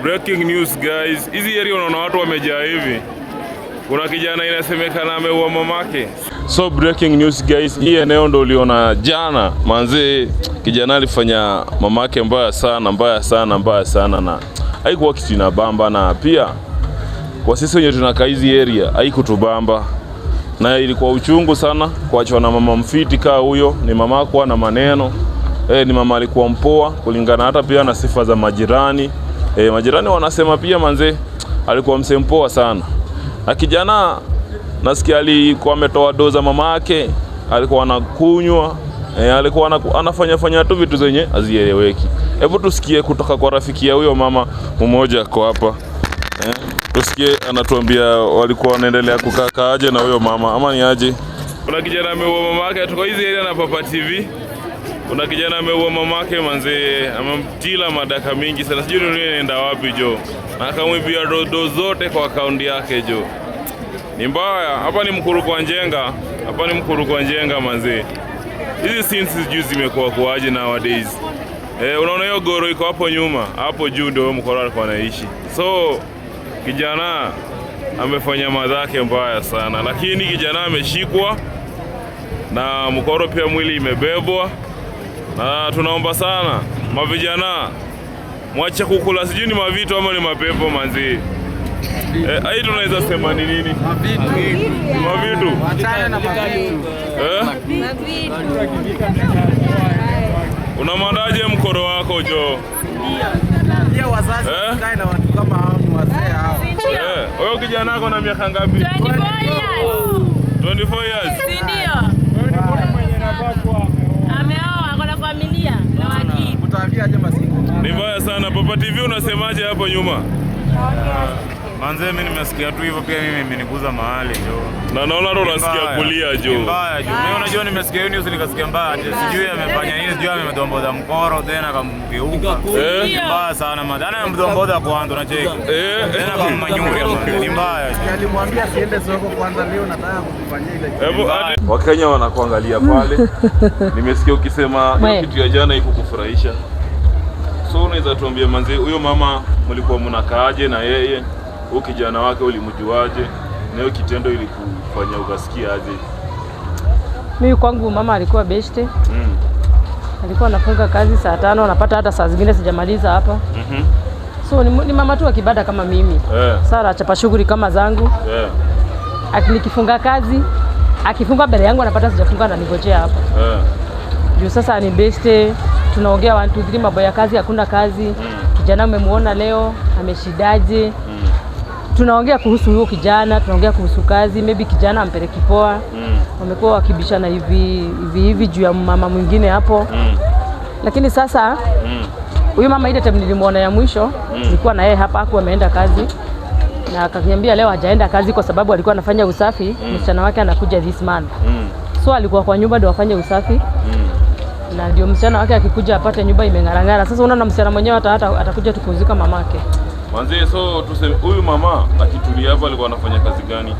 Breaking news, guys. Hizi area unaona watu wamejaa hivi. Kuna kijana inasemekana ameua mamake. So breaking news, guys, hii eneo ndo uliona jana manze, kijana alifanya mamake mbaya sana, mbaya sana, mbaya sana, na haikuwa kitu inabamba, na pia kwa sisi wenye tunakaa hizi area haikutubamba, na ilikuwa uchungu sana kuachwa na mama mfiti kaa huyo. Ni mama kuwa na maneno ni mama alikuwa mpoa kulingana hata pia na sifa za majirani. Majirani wanasema pia manze alikuwa msee mpoa sana, na kijana nasikia alikuwa ametoa do za mama yake, alikuwa anakunywa, alikuwa anafanya fanya tu vitu zenye hazieleweki. Hebu tusikie kutoka kwa rafiki ya huyo mama mmoja ako hapa. Tusikie anatuambia walikuwa wanaendelea kukaa kaaje na huyo mama ama ni aje. Kuna kijana ameua mama yake, tuko hizi area na Papa TV. Kuna kijana ameua mamake manze, amemtila madaka mingi sana, sijui dunia inaenda wapi jo, na akamwibia do zote kwa akaunti yake jo. Ni mbaya. Hapa ni Mukuru kwa Njenga, hapa ni Mukuru kwa Njenga manze. Hizi scenes sijui zimekuwa kuaje nowadays. Unaona hiyo goro iko hapo nyuma, hapo juu ndio mkoro alikuwa anaishi. So kijana amefanya madhake mbaya sana, lakini kijana ameshikwa na mkoro pia mwili imebebwa, na tunaomba sana mavijana mwache kukula, sijui ni mavitu ama ni mapepo manzi. Hii tunaweza sema ni nini? Mavitu. Mavitu. Wachana na mavitu. Eh? Unamwandaje mkoro wako jo? Pia wazazi Eh? wasikae na watu kama hao, ni wazee hao. Huyo kijana ako na miaka ngapi? 24 years. 24 years. Si ndio? Ameoa, ako na familia na wakili. Utaambia aje masikio? Ni mbaya sana. Papa TV, unasemaje hapo nyuma? Manze, mimi nimesikia tu hivyo, pia mimi imeniguza mahali jo. Na naona ndo unasikia Mbaya. kulia jo. Ni mbaya jo. Mimi unajua nimesikia hiyo news nikasikia mbaya. Ati sijui amefanya nini, sijui amemdomboza mkoro tena akamgeuka. Eh? Ni mbaya sana man. Ana amemdomboza kwanza, unacheki. Eh? Tena kama man. Ni mbaya jo. Alimwambia asiende soko kwanza, leo nataka kukufanyia ile kitu. Hebu Wakenya wanakuangalia pale. Nimesikia ukisema hiyo We. kitu ya jana ikukufurahisha. So unaweza tuambia manzi, huyo mama mlikuwa mnakaaje na yeye? Huyo kijana wake ulimjuaje? Na hiyo kitendo ilikufanya ukasikia aje? Mimi kwangu mama alikuwa beshte. Alikuwa anafunga kazi saa 5, anapata hata saa zingine sijamaliza hapa. So ni mama tu wa kibada kama mimi. Sara chapa shughuli kama zangu. Nikifunga kazi, akifunga mbele yangu anapata sijafunga na nigojea hapa. Juu sasa ni beshte, tunaongea 1 2 3, mambo ya kazi, hakuna kazi. Kijana umemuona leo, ameshidaje? Tunaongea kuhusu huyo kijana, tunaongea kuhusu kazi, maybe kijana ampeleki poa. Wamekuwa wakibishana hivi hivi hivi juu ya mama mwingine hapo. Lakini sasa huyu mama ile time nilimuona ya mwisho, nilikuwa na yeye hapa, hakuwa ameenda kazi na akaniambia leo hajaenda kazi kwa sababu alikuwa anafanya usafi. Msichana wake anakuja this month. So alikuwa kwa nyumba ndio afanye usafi na ndio msichana wake akikuja apate nyumba imeng'arang'ara. Sasa unaona msichana mwenyewe hata atakuja tukuzika mamake. Manzi, so tuseme huyu mama akitulia hapa alikuwa anafanya kazi gani?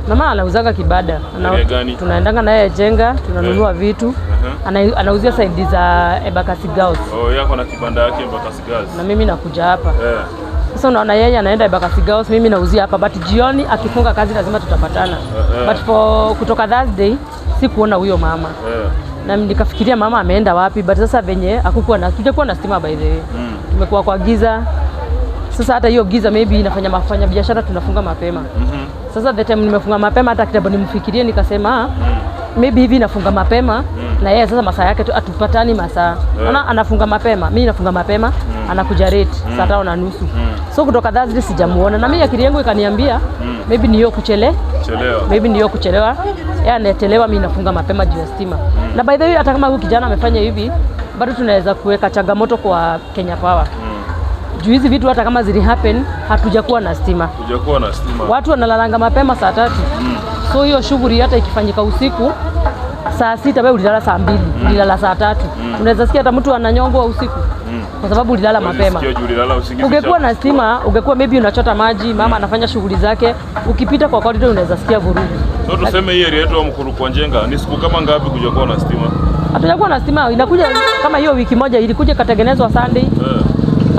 Mama anauzaga kibada. Area gani? Tunaendanga naye Jenga, tunanunua vitu. Anauzia side za Embakasi Girls. Oh, yeye ako na kibanda yake Embakasi Girls. Na mimi nakuja hapa. Sasa unaona yeye anaenda Embakasi Girls, mimi nauzia hapa, but jioni akifunga kazi lazima tutapatana. But for kutoka Thursday sikuona huyo mama. Na nikafikiria mama ameenda wapi, but sasa venye hakukuwa na tujakuwa na stima, by the way. Tumekuwa kwa giza. Sasa hata hiyo giza maybe inafanya mafanya biashara tunafunga mapema. Sasa the time nimefunga mapema, hata kitambo nimfikirie, nikasema maybe hivi nafunga mapema na yeye sasa masaa yake tu atupatani masaa. Unaona anafunga mapema, mimi nafunga mapema, anakuja late saa 5:30. So kutoka Thursday sijamuona na mimi akili yangu ikaniambia maybe ni hiyo Chelewa. maybe ni hiyo kuchelewa. Yeye anachelewa, mimi nafunga mapema juu ya stima. Na by the way, hata kama huyu kijana amefanya hivi, bado tunaweza kuweka changamoto kwa Kenya Power. Juu hizi vitu hata kama zili happen, hatujakuwa na stima. Hujakuwa na stima. Watu wanalalanga mapema saa 3. So hiyo shughuli hata ikifanyika usiku saa 6, wewe ulilala saa 2, ulilala saa 3. Unaweza sikia hata mtu ananyongwa usiku kwa sababu ulilala mapema. Sikia juu ulilala usingizi. Ungekuwa na stima, ungekuwa maybe unachota maji, mama anafanya shughuli zake, ukipita kwa corridor unaweza sikia vurugu. So tuseme hii area yetu ya Mukuru kwa Njenga ni siku kama ngapi kujakuwa na stima? Hatujakuwa na stima, inakuja kama hiyo wiki moja ilikuja ikatengenezwa Sunday.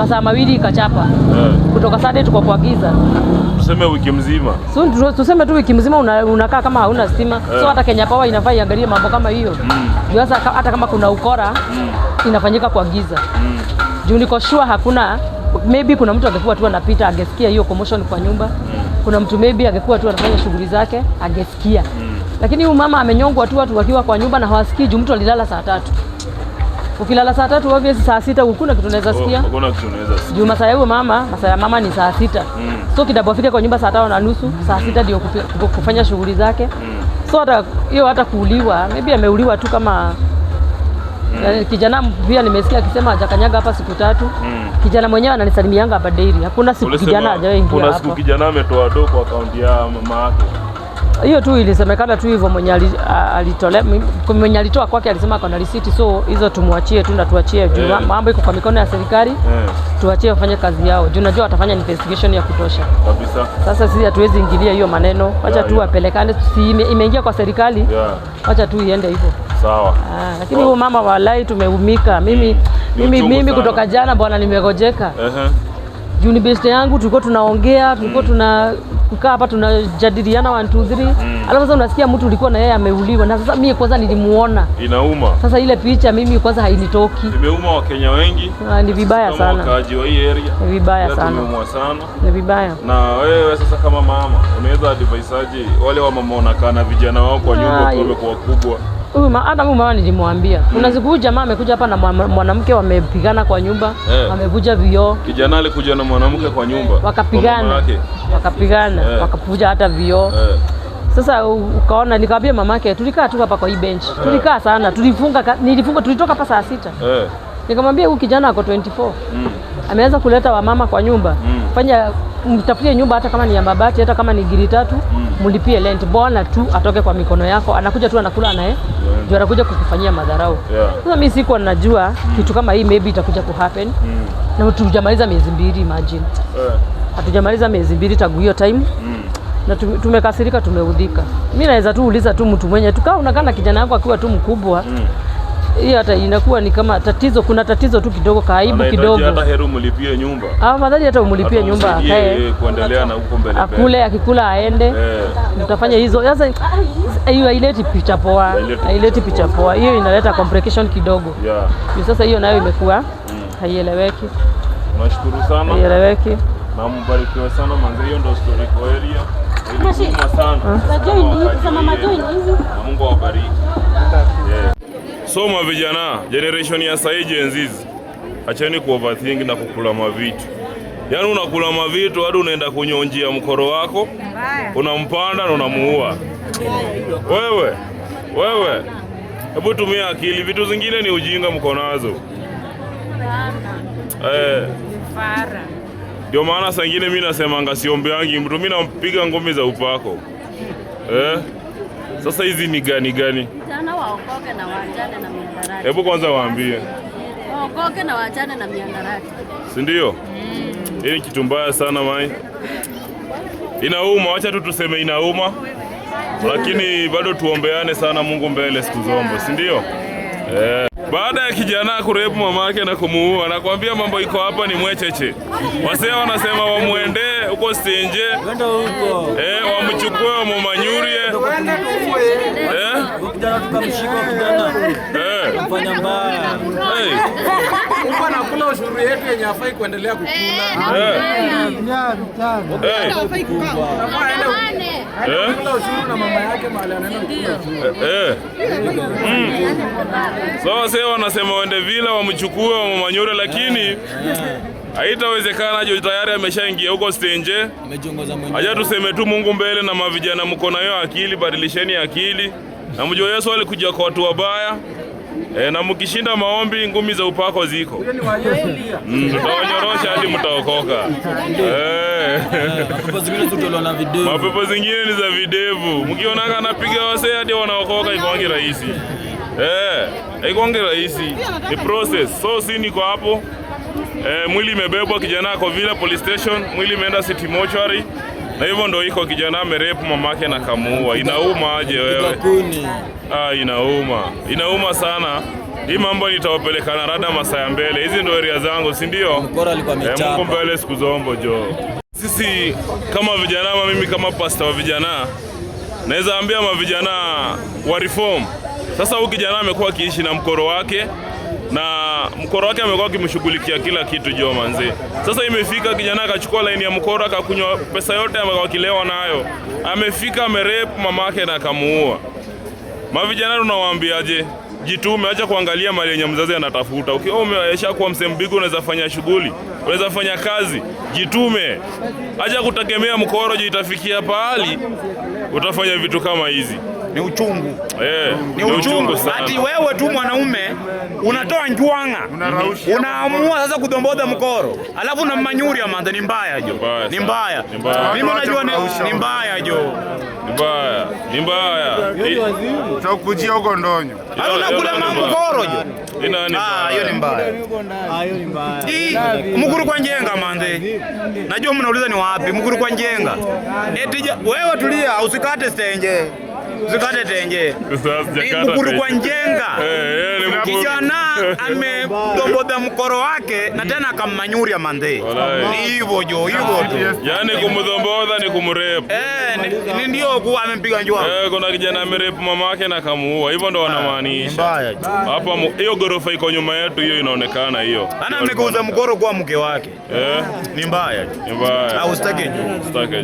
Masaa 2 ikachapa. Kutoka Sunday tuko kwa giza. Tuseme wiki mzima. So, tuseme tu wiki mzima unakaa kama hauna stima. So hata Kenya Power inafaa iangalie mambo kama hiyo. Juu sasa hata kama kuna ukora inafanyika kwa giza. Juu niko sure hakuna, maybe kuna mtu angekuwa tu anapita angesikia hiyo commotion kwa nyumba. Kuna mtu maybe angekuwa tu anafanya shughuli zake angesikia. Lakini huyu mama amenyongwa tu watu wakiwa kwa nyumba na hawasikii, juu mtu alilala saa 3. Ukilala saa 3 obviously saa 6 hakuna kitu unaweza sikia. Hakuna kitu unaweza sikia. Juu masaa ya huyo mama, masaa ya mama ni saa 6. So kitambo afike kwa nyumba saa 5:30, saa 6 ndio kufanya shughuli zake. So hata hiyo hata kuuliwa, maybe ameuliwa tu kama kijana pia nimesikia akisema hajakanyaga hapa siku 3. Kijana mwenyewe ananisalimianga hapa daily. Hakuna siku Ulisema kijana hajawahi ingia kuna siku hapa. kijana ametoa do kwa akaunti ya mama yake. Hiyo tu ilisemekana tu hivyo, mwenye alitolea, mwenye alitoa kwake alisema ako na receipt, so hizo tumwachie tu na tuachie juu mambo iko kwa mikono ya serikali. Tuachie wafanye kazi yao. Juu najua watafanya investigation ya kutosha. Kabisa. Sasa sisi hatuwezi ingilia hiyo maneno. Wacha tu wapelekane, si imeingia kwa serikali. Wacha tu iende hivyo. Sawa. Lakini huyo mama walai tumeumika. Mimi mimi uchungu mimi sana. kutoka jana bwana nimegojeka. Juu ni best yangu, tulikuwa tunaongea, tulikuwa tunakaa hapa tunajadiliana 1 2 3. Alafu sasa unasikia mtu ulikuwa na yeye ameuliwa, na sasa mimi kwanza nilimuona. Inauma. Sasa ile picha mimi kwanza hainitoki. Imeuma Wakenya wengi. Ni vibaya Kama sana. wakaaji wa hii area. Ni vibaya sana. Tumeumwa sana. Ni vibaya. Na wewe sasa kama mama unaweza advise aje wale wa mama wanakaa na vijana wao kwa nyumba wakiwa wamekuwa kubwa? Huyu hata huyu mama nilimwambia. Kuna siku huyu jamaa amekuja hapa na mwanamke wamepigana kwa nyumba, wamevuja vioo. Kijana alikuja na mwanamke kwa nyumba. Wakapigana. Wakapigana, wakavuja hata vioo. Sasa ukaona, nikamwambia mamake, tulikaa tu hapa kwa hii bench. Tulikaa sana, tulifunga, nilifunga, tulitoka hapa saa 6. Nikamwambia huyu kijana ako 24. Ameanza kuleta wamama kwa nyumba. Fanya mtafutie nyumba hata kama ni ya mabati, hata kama ni giri 3, mlipie rent. Bwana tu atoke kwa mikono yako, anakuja tu anakula naye. Juu anakuja kukufanyia madharau. Sasa mimi sikuwa najua kitu kama hii maybe itakuja ku happen. Na hatujamaliza miezi 2, imagine. Hatujamaliza miezi 2 tangu hiyo time. Na tumekasirika, tumeudhika. Mimi naweza tu uliza tu mtu mwenye tukaa unakaa na kijana wako akiwa tu mkubwa. Hiyo hata inakuwa ni kama tatizo, kuna tatizo tu kidogo, kaibu kidogo. Hata heri umlipie nyumba. Afadhali hata umlipie nyumba akae. Kuendelea na huko mbele. Akule, akikula aende. Mtafanya hizo. Sasa hiyo haileti picha poa. Haileti picha poa. Hiyo inaleta complication kidogo. Sasa hiyo nayo imekuwa haieleweki. Nashukuru sana. Haieleweki. Na mbarikiwe sana manze, hiyo ndio story kwa area. Ilikuuma sana. Na Mungu awabariki. So mavijana, generation ya sahi Gen Z, acheni ku overthink na kukula mavitu. Yaani unakula mavitu hadi unaenda kunyonjia mkoro wako, unampanda na unamuua. Wewe, hebu tumia akili, vitu zingine ni ujinga mko nazo. Ndio maana saa ingine mimi nasemanga siombeangi mtu, mimi nampiga ngumi za upako. Sasa hizi ni gani gani? Vijana waokoke na waachane na mihadarati. Hebu kwanza waambie. Waokoke na waachane na mihadarati. Si ndio? Hii ni kitu mbaya sana mai. Inauma, acha tu tuseme inauma. Lakini bado tuombeane sana Mungu mbele siku zombo, si ndio? Baada ya kijana kurepu mamake na kumuua, nakwambia mambo iko hapa ni mwecheche. Wasee wanasema wamuendee huko Stenje. Wamchukue wamumanyurie. Kijana tukamshika kijana. Mfanya mbaya. Huko anakula ushuru yetu yenye hafai kuendelea kukula. Anakula ushuru na mama yake mahali anaenda kukula ushuru. So wasee wanasema waende vila wamchukue wamumanyure, lakini haitawezekana juu tayari ameshaingia huko Stenje. Amejiongoza mwenyewe. Acha tuseme tu Mungu mbele na mavijana mko na hiyo akili, badilisheni akili. Na mjue Yesu alikuja kwa watu wabaya. Na mkishinda maombi ngumi za upako ziko. Tutawanyorosha hadi mtaokoka. Mapepo zingine zitolewa na videvu. Mapepo zingine ni za videvu. Mkionaka anapiga wasee hadi wanaokoka, iko rahisi. Haikuangi rahisi. Ni process. So si niko hapo. Mwili imebebwa kijana kwa Villa Police Station, mwili imeenda City Mortuary. Na hivyo ndo iko, kijana amerepu mamake na kamuua. Inauma aje wewe? Inauma. Inauma sana. Hii mambo nitawapeleka na rada masaa ya mbele. Hizi ndio area zangu, si ndio? Mkoro alikuwa Eh, Mungu amechapa. mbele siku zombo jo. Sisi kama vijana ama mimi kama pasta wa vijana naweza ambia mavijana wa reform. Sasa huyu kijana amekuwa akiishi na mkoro wake na mkoro wake amekuwa akimshughulikia kila kitu jo manzi. Sasa imefika kijana akachukua laini ya mkoro akakunywa pesa yote amekuwa akilewa nayo. Amefika amerape mamake na akamuua. Mavijana tunawaambiaje? Jitume, acha kuangalia mali yenye mzazi anatafuta. Ukiwa umesha kuwa msembiko, unaweza fanya shughuli, unaweza fanya kazi, jitume. Acha kutegemea mkoro, juu itafikia pahali utafanya vitu kama hizi. Ni uchungu. Eh, Ni uchungu sana. Ati wewe tu mwanaume unatoa njwanga, unaamua sasa kudomboda mkoro, alafu na manyuri manze, ni mbaya jo, Mbaya ni sana. mbaya. Ni mbaya. Mimi unajua ni mbaya jo, Ni mbaya, ni mbaya. Tutakujia huko ndonyo. hata unakula mkoro jo. Ina ni Ah, hiyo ni mbaya. Hii mkuru kwa njenga manze. Najua mnauliza ni wapi mkuru kwa njenga. Eti wewe tulia, usikate stenje. Usikate tenje. Sasa Ni sijakata mkuru tenje. kwa njenga. Eh, ni mkuru. Kijana amedomboda mkoro wake na tena akammanyuria manze. Walai. Ni hivyo jo, hivyo tu. Yaani kumdhomboda ni kumrape. Eh, ni ndio kuwa amempiga njwa. Eh, kuna kijana amerape mamake na akamuua. Hivyo ndo wanamaanisha. Mbaya. Hapa hiyo gorofa iko nyuma yetu, hiyo inaonekana hiyo. Ana amegeuza mkoro kuwa mke wake. Eh, Ni mbaya. ni mbaya. Au usitake jo. Sitaki.